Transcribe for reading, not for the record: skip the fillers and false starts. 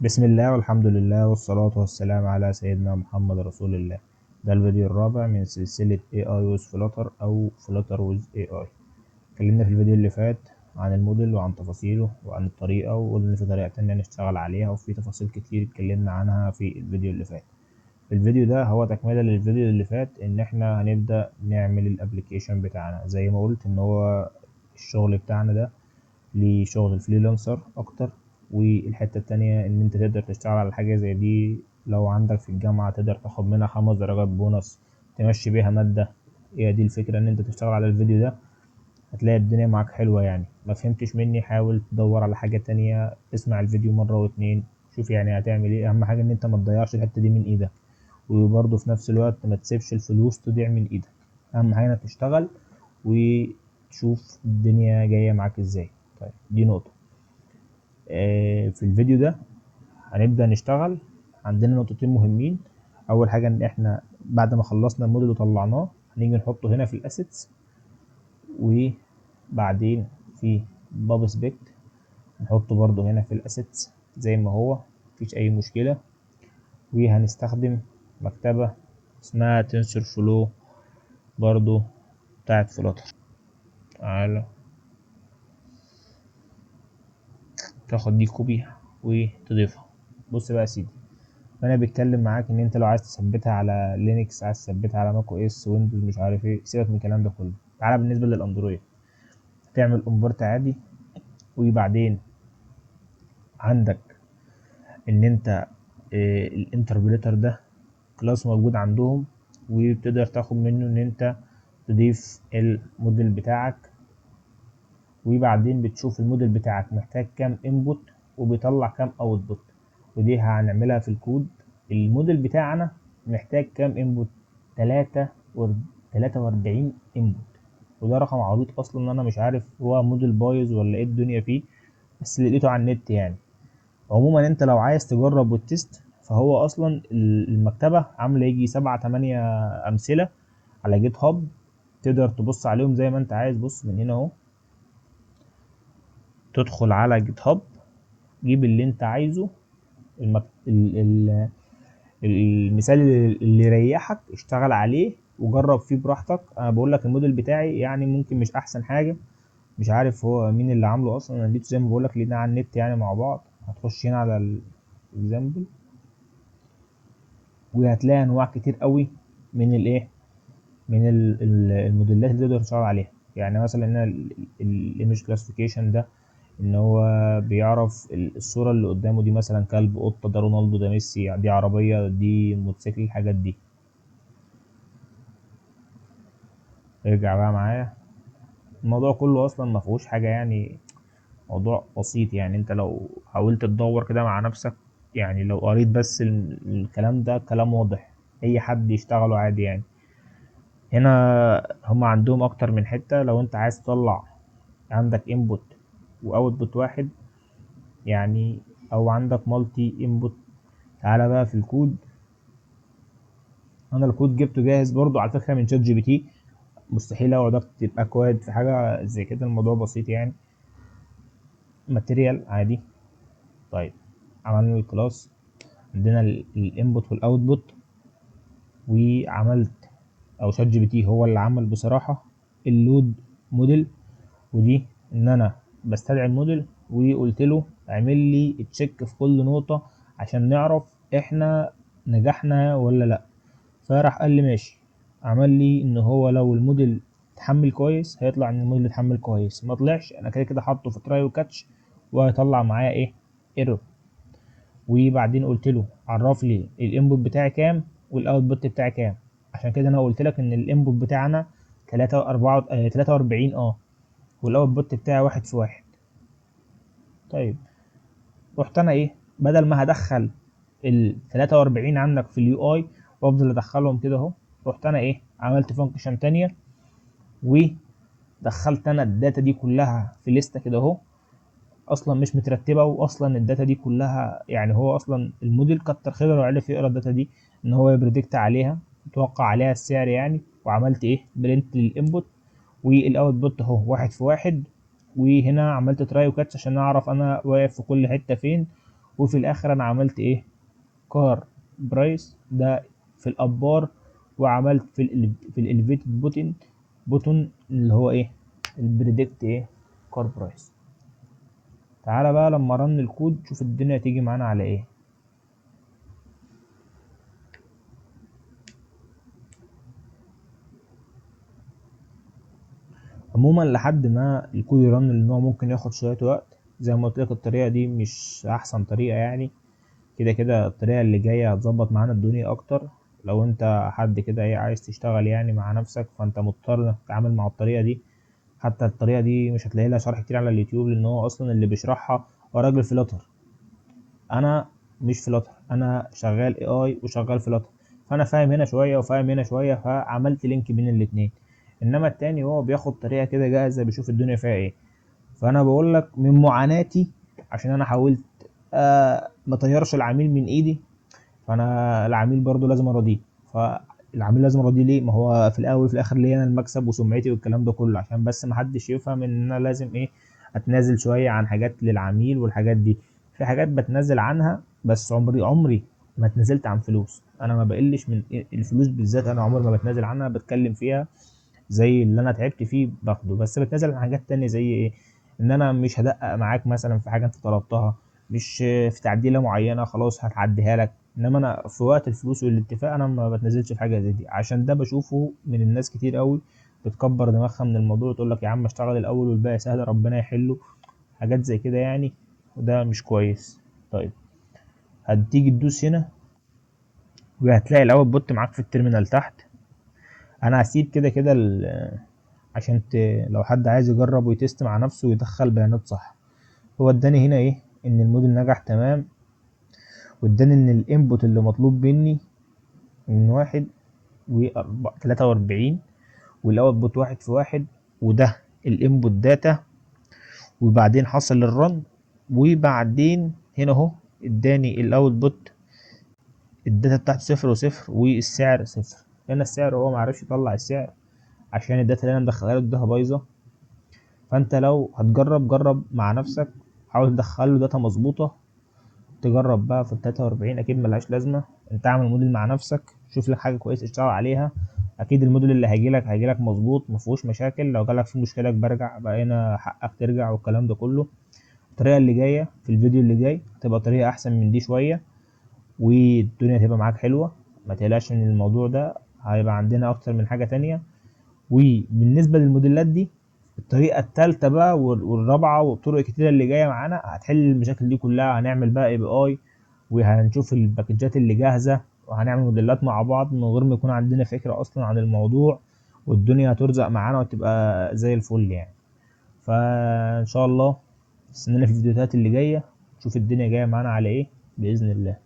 بسم الله والحمد لله والصلاة والسلام على سيدنا محمد رسول الله. ده الفيديو الرابع من سلسلة AI with Flutter أو Flutter with AI. اتكلمنا في الفيديو اللي فات عن الموديل وعن تفاصيله وعن الطريقة، وقلنا في طريقة تانية نشتغل عليها، وفي تفاصيل كتير اتكلمنا عنها في الفيديو اللي فات. في الفيديو ده هو تكملة للفيديو اللي فات، إن إحنا هنبدأ نعمل ال application بتاعنا. زي ما قلت إن هو الشغل بتاعنا ده لشغل ال freelancer أكتر، والحتة التانية إن أنت تقدر تشتغل على حاجة زي دي لو عندك في الجامعة، تقدر تاخد منها 5 درجات بونص تمشي بيها مادة. هي دي الفكرة، إن أنت تشتغل على الفيديو ده هتلاقي الدنيا معاك حلوة. ما فهمتش مني حاول تدور على حاجة تانية، اسمع الفيديو مرة واتنين، شوف هتعمل ايه. اهم حاجة ان انت ما تضيعش الحتة دي من ايدك، وبرضه في نفس الوقت ما تسيبش الفلوس تضيع من ايدك. اهم حاجة انك تشتغل وتشوف الدنيا جاية معاك ازاي. دي نقطة. في الفيديو ده هنبدأ نشتغل. عندنا نقطتين مهمين. اول حاجة ان احنا بعد ما خلصنا الموديل وطلعناه هنيجي نحطه هنا في ال assets، وبعدين في pubspec نحطه برضو هنا في ال assets زي ما هو، مفيش اي مشكلة. وهنستخدم مكتبة اسمها TensorFlow برضو بتاعت Flutter. تعالى تاخد دي copy وتضيفها. بص بقى يا سيدي، انا بيتكلم معاك ان انت لو عايز تثبتها على Linux، عايز تثبتها على macOS، Windows، مش عارف ايه، سيبك من الكلام ده كله. تعالى بالنسبه لل Android تعمل import عادي، وبعدين عندك ان انت، ال interpreter ده class موجود عندهم، وبتقدر تاخد منه ان انت تضيف الموديل بتاعك، وبعدين بتشوف الموديل بتاعك محتاج كام input وبيطلع كام output، ودي هنعملها في الكود. الموديل بتاعنا محتاج كام input؟ 43 input، وده رقم عبيط اصلا، انا مش عارف هو موديل بايظ ولا ايه الدنيا فيه، بس اللي لقيته على النت. عموما انت لو عايز تجرب وال test، فهو اصلا المكتبه عامله يجي 7 8 امثله على GitHub، تقدر تبص عليهم زي ما انت عايز. بص من هنا اهو، تدخل على GitHub، جيب اللي انت عايزه، المثال اللي يريحك اشتغل عليه وجرب فيه براحتك. انا بقول لك الموديل بتاعي ممكن مش احسن حاجه، مش عارف هو مين اللي عامله اصلا، انا لقيته زي ما بقول لك لقيناه على النت مع بعض. هتخش هنا على ال example وهتلاقي انواع كتير قوي من الايه، من الموديلات اللي تقدر تشتغل عليها. مثلا هنا ال image classification ده ان هو بيعرف الصورة اللي قدامه دي مثلا كلب، قطة، ده رونالدو، ده ميسي، دي عربية، دي موتوسيكل، الحاجات دي. ارجع بقى معايا، الموضوع كله اصلا ما فيهوش حاجة، موضوع بسيط. انت لو حاولت تدور كده مع نفسك، لو قريت بس الكلام ده كلام واضح، اي حد يشتغله عادي. هنا هم عندهم اكتر من حتة، لو انت عايز تطلع عندك input و output واحد او عندك multi input. تعالى بقى في الكود، انا الكود جبته جاهز برضو على فكرة من ChatGPT، مستحيل اقعد اكتب اكواد في حاجة زي كده، الموضوع بسيط. material عادي. عملنا ال class، عندنا ال input وال output، وعملت او ChatGPT هو اللي عمل بصراحة ال load model، ودي ان انا بستدعي الموديل وقلت له اعمل لي check في كل نقطة عشان نعرف احنا نجحنا ولا لا. فراح قال لي ماشي، عمل لي ان هو لو الموديل اتحمل كويس هيطلع ان الموديل اتحمل كويس، ما طلعش انا كده كده حاطه في try و catch وهيطلع معايا ايه error. وبعدين قلت له عرف لي ال input بتاعي كام وال output بتاعي كام، عشان كده انا قلت لك ان ال input بتاعنا تلاتة أربعة، تلاتة وأربعين، وال output بتاعي 1 في 1. رحت انا ايه، بدل ما هدخل ال 43 عندك في ال UI وافضل ادخلهم كده اهو، رحت انا ايه عملت function تانية ودخلت انا ال data دي كلها في لستة كده اهو، اصلا مش مترتبه، واصلا ال data دي كلها هو اصلا الموديل كتر خيره لو عرف يقرا ال data دي ان هو ي predict عليها، يتوقع عليها السعر. وعملت ايه print لل input وال output اهو 1 في 1، وهنا عملت try و catch عشان اعرف انا واقف في كل حته فين، وفي الاخر انا عملت ايه؟ car price ده في ال app bar، وعملت في ال elevated button اللي هو ايه؟ ال predict ايه؟ car price. تعالى بقى لما run الكود شوف الدنيا تيجي معانا على ايه. عموما لحد ما الكود ي run، لان هو ممكن ياخد شوية وقت، زي ما قلت لك الطريقة دي مش احسن طريقه يعني، كده كده الطريقة اللي جاية هتظبط معانا الدنيا اكتر. لو انت حد كده ايه عايز تشتغل يعني مع نفسك، فانت مضطر انك تتعامل مع الطريقة دي. حتى الطريقة دي مش هتلاقي لها شرح كتير على اليوتيوب، لان هو اصلا اللي بيشرحها هو راجل Flutter. انا مش Flutter، انا شغال AI وشغال Flutter، فانا فاهم هنا شوية وفاهم هنا شوية، فعملت link بين الاتنين. انما التاني هو بياخد طريقه كده جاهزة بيشوف الدنيا فيها ايه. فانا بقول لك من معاناتي، عشان انا حاولت ما طيرش العميل من ايدي، فانا العميل برضو لازم ارضية. فالعميل لازم ارضية ليه؟ ما هو في الاول وفي الاخر ليا انا المكسب وسمعتي والكلام ده كله، عشان بس ما حدش يفهم ان انا لازم ايه اتنازل شوية عن حاجات للعميل والحاجات دي. في حاجات بتنازل عنها، بس عمري ما اتنازلت عن فلوس. انا ما بقلش من الفلوس بالذات، انا عمري ما بتنازل عنها، بتكلم فيها زي اللي انا تعبت فيه باخده، بس بتنازل عن حاجات تانية زي ايه؟ ان انا مش هدقق معاك مثلا في حاجة انت طلبتها، مش في تعديله معينة خلاص هتعديها لك. انما انا في وقت الفلوس والاتفاق انا ما بتنازلش في حاجة زي دي، عشان ده بشوفه من الناس كتير قوي بتكبر دماغها من الموضوع وتقول لك يا عم اشتغل الاول والباقي سهل ربنا يحله، حاجات زي كده يعني، وده مش كويس. طيب هتيجي تدوس هنا وهتلاقي ال output معاك في ال terminal تحت. انا هسيب كده كده عشان لو حد عايز يجرب وي test مع نفسه ويدخل بيانات صح. هو اداني هنا ايه؟ ان الموديل نجح تمام، واداني ان ال input اللي مطلوب مني من واحد و تلاتة واربعين، وال output 1 في 1، وده ال input data، وبعدين حصل ال run، وبعدين هنا اهو اداني ال output ال data بتاعته 0 و0 والسعر 0. هنا السعر هو معرفش يطلع السعر عشان ال data اللي انا مدخلها له اداها بايظة. فانت لو هتجرب جرب مع نفسك، حاول تدخل له data مظبوطة، تجرب بقى في ال 43 اكيد ملهاش لازمه. انت اعمل موديل مع نفسك، شوف لك حاجة كويسة اشتغل عليها، اكيد الموديل اللي هيجيلك هيجيلك مظبوط مفيهوش مشاكل. لو جالك فيه مشكلة برجع بقى هنا حقك ترجع والكلام ده كله. الطريقة اللي جاية في الفيديو اللي جاي هتبقى طريقه احسن من دي شوية، والدنيا هتبقى معاك حلوة، ما تقلقش من الموضوع ده، هيبقى عندنا اكتر من حاجة تانية. وبالنسبة للموديلات دي الطريقة التالتة بقى والرابعة والطرق الكتيرة اللي جاية معانا هتحل المشاكل دي كلها. هنعمل بقى API، وهنشوف الباكجات اللي جاهزة، وهنعمل موديلات مع بعض من غير ما يكون عندنا فكرة اصلا عن الموضوع، والدنيا هترزق معانا وتبقى زي الفل. فان شاء الله استنونا في الفيديوهات اللي جاية، نشوف الدنيا جاية معانا على ايه باذن الله.